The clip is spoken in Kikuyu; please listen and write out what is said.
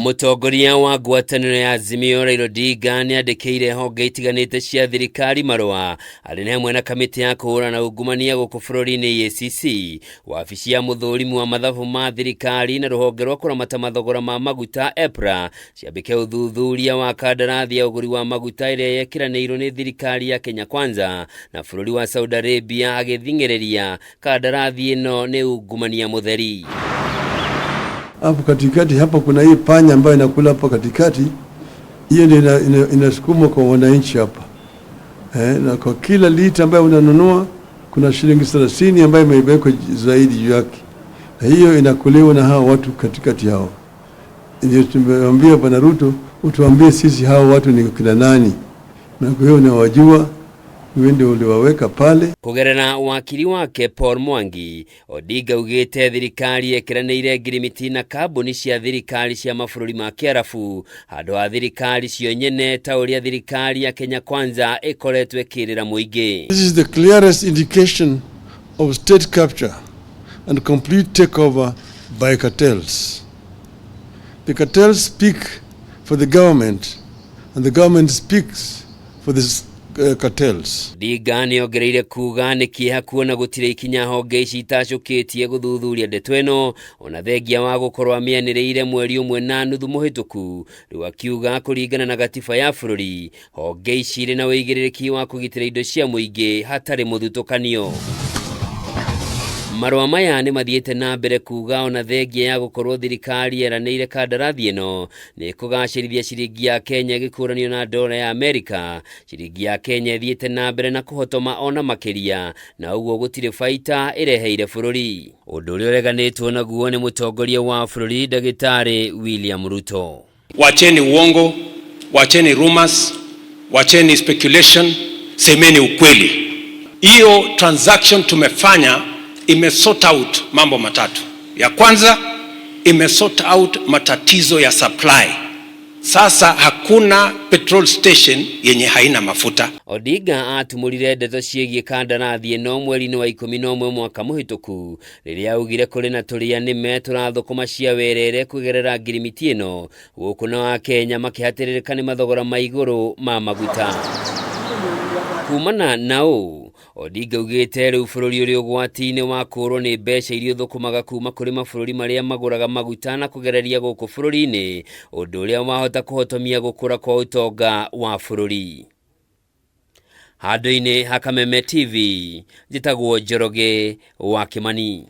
Mũtongoria wa ngwatanĩro ya Azimio Raila Odinga nĩandĩkĩire honge itiganĩte cia thirikari marũa arĩ na hamwe na kamĩtĩ ya kũhũrana na ungumania gũkũ bũrũri-inĩ EACC, wabici ya mũthũrimi wa mathabu ma thirikari na rũhonge rwa kũramata mathogora ma maguta EPRA ciambĩke ũthuthuria wa kandarathi ya ũgũri wa maguta ĩrĩa yekĩranĩirwo nĩ thirikari ya Kenya Kwanza na bũrũri wa Saudi Arabia agĩthing'ĩrĩria kandarathi ĩno nĩ ungumania mũtheri. Hapo katikati hapo kuna hii panya ambayo inakula hapo katikati, hiyo ndio inasukumwa kwa wananchi hapa na kwa kila lita ambayo unanunua kuna shilingi 30 ambayo imewekwa zaidi juu yake, na hiyo inakuliwa na hawa watu katikati hao. Ndio tumemwambia Bwana Ruto, utuambie sisi hao watu ni kina nani, na kwa hiyo unawajua wewe ndio uliwaweka pale. Kũgerera wakiri wake Paul Mwangi, Odinga augĩte thirikari ĩkĩranĩire ngirimiti na kambuni cia thirikari cia mabũrũri ma Kĩarabu handũ ha thirikari cio nyene ta ũrĩa thirikari ya Kenya Kwanza ĩkoretwo ĩkĩrĩra mũingĩ. This is the clearest indication of state capture and complete takeover by cartels. The cartels speak for the government and the government speaks for the cartels. Odinga nĩongereire kuga nĩ kĩeha kuona gũtirĩ ikinya honge ici itacũkĩtie gũthuthuria ndeto ĩno ona thengia wa gũkorwo amĩanĩrĩire mweri ũmwe na nuthu mũhĩtũku. Rĩu akiuga kũringana na gatiba ya bũrũri honge ici irĩ na ũigĩrĩrĩki wa kũgitĩra indo cia mũingĩ hatarĩ mũthutũkanio. Marũa maya nĩ mathiĩte na mbere kuga ona thengia ya gũkorwo thirikari yeranĩire kandarathi ĩno nĩ ĩkũgacĩrithia ciringi ya Kenya ĩgĩkũranio na dola ya Amerika. Ciringi ya Kenya ĩthiĩte na mbere na kũhotoma ona makĩria na ũguo gũtirĩ baita ĩreheire bũrũri. Ũndũ ũrĩa ũreganĩtwo naguo nĩ mũtongoria wa bũrũri Ndagĩtarĩ William Ruto. Wacheni uongo, wacheni rumors, wacheni speculation, semeni ukweli. Hiyo transaction tumefanya ime sort out mambo matatu. Ya kwanza ime sort out matatizo ya supply. Sasa hakuna petrol station yenye haina mafuta. Odinga atumũrire ndeto ciĩgiĩ kandarathi ĩno mweri-inĩ wa 11 mwaka mũhĩtũku rĩrĩa augire kũrĩ na tũrĩa nĩme tũrathũkũma cia werere kũgerera ngirimiti ĩno gũkũ na Akenya makĩhatĩrĩrĩka nĩ mathogora ma igũrũ ma maguta. Kumana na ũũ Odinga augĩte rĩu bũrũri ũrĩ ũgwati-inĩ wa kũũrwo nĩ mbeca iria ũthũkũmaga kuma kũrĩ mabũrũri marĩa magũraga maguta na kũgereria gũkũ bũrũri-inĩ, ũndũ ũrĩa wahota kũhotomia gũkũra kwa ũtonga wa bũrũri. Handũ-inĩ ha Kameme TV, njĩtagwo Njoroge wa Kĩmani.